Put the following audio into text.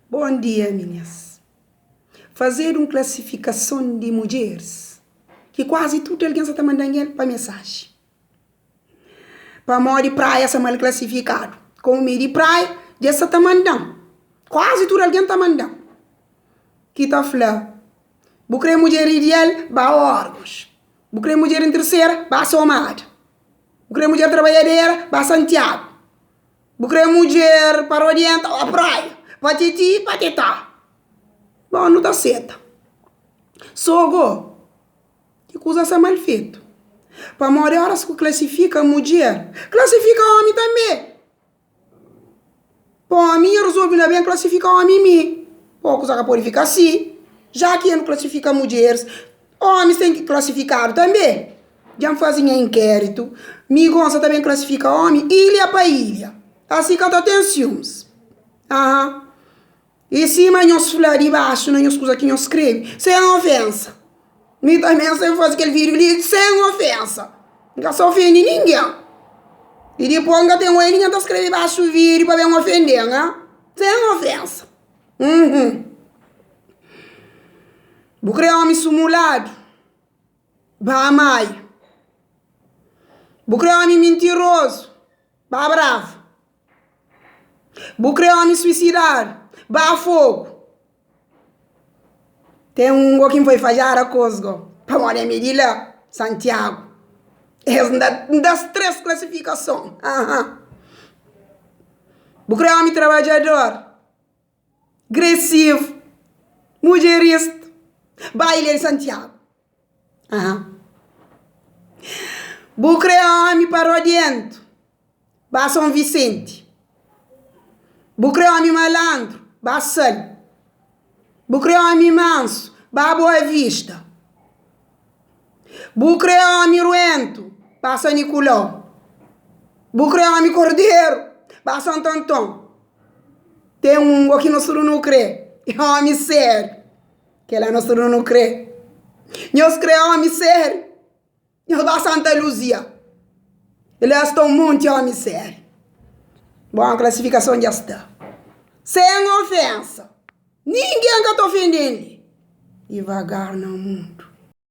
Bon dia minis. Fazedu un klasifikason di mudjeris ki kuazi tudu algen sa ta manda-m el pa mesaji. Pamodi praia sa mal klasifikadu. Komu mi é di praia, dja es sa ta manda-m. Kuazi tudu algen ta manda-m. Ki ta fla, Bu kre mudjer ideal? Ba Orgos. Bu kre mudjer interesera? Ba Somada. Bu kre mudjer trabadjadera? Ba Santiagu. Bu kre mudjer parodienta? Ba praia. Pa titi, pa titá. Bon, nu ta seta. So go, ki kuza sta mal fetu. Pamodi oras ku klasifika mudjer, klasifika omi tanbe. Pa omi nha rezolve na ben klasifika omi mi. Po, kuza ka pode fika si. Ja ki N klasifika mudjeris, omis ten ki klasifikadu tanbe. Dja N faze nha inkéritu, mi gosta ta ben klasifika omi ilha pa ilha. Asi ka ta ten siumis. Aha. I sima nhos fla di baxu na nhos kuza ki nhos skrebe, sen ofénsa. Mi tanbê N sta ben faze kel vídiu li sen ofénsa. N ka sta ofende ningen. I dipôs N ka ten oi ningen ta skrebe baxu vídiu pa ben ofende-m, ha? Sen ofénsa. Uhum. Bu krê ómi sumuladu? Ba Maiu. Bu krê ómi mintirozu? Ba Brava. Bu kre omi suisidadu? Ba fogu! Ten un go ki N foi fajara kos go, pamodi ami é di la, Santiagu. Es N da, N da-s 3 klasifikason. Aha. Bu kre omi trabadjador, gresivu, mudjerista? Ba ilha di Santiagu. Aha. Bu kre omi parodientu? Ba Son Visenti. Bu kre omi malandru? Ba Sal. Bu kre omi mansu? Ba Boa Vista. Bu kre omi ruentu? Ba San Nikulau. Bu kre omi korderu? Ba Santu Anton. Ten un go ki nos tudu nu kre, é omi sériu. Kela nos tudu nu kre. Nhos kre omi sériu? Nhos ba Santa Luzia, la sta un monti omi sériu. Bon, klasifikason dja sta. Sen ofensa, ningen ka ta ofende-m li. Divagar na mundu.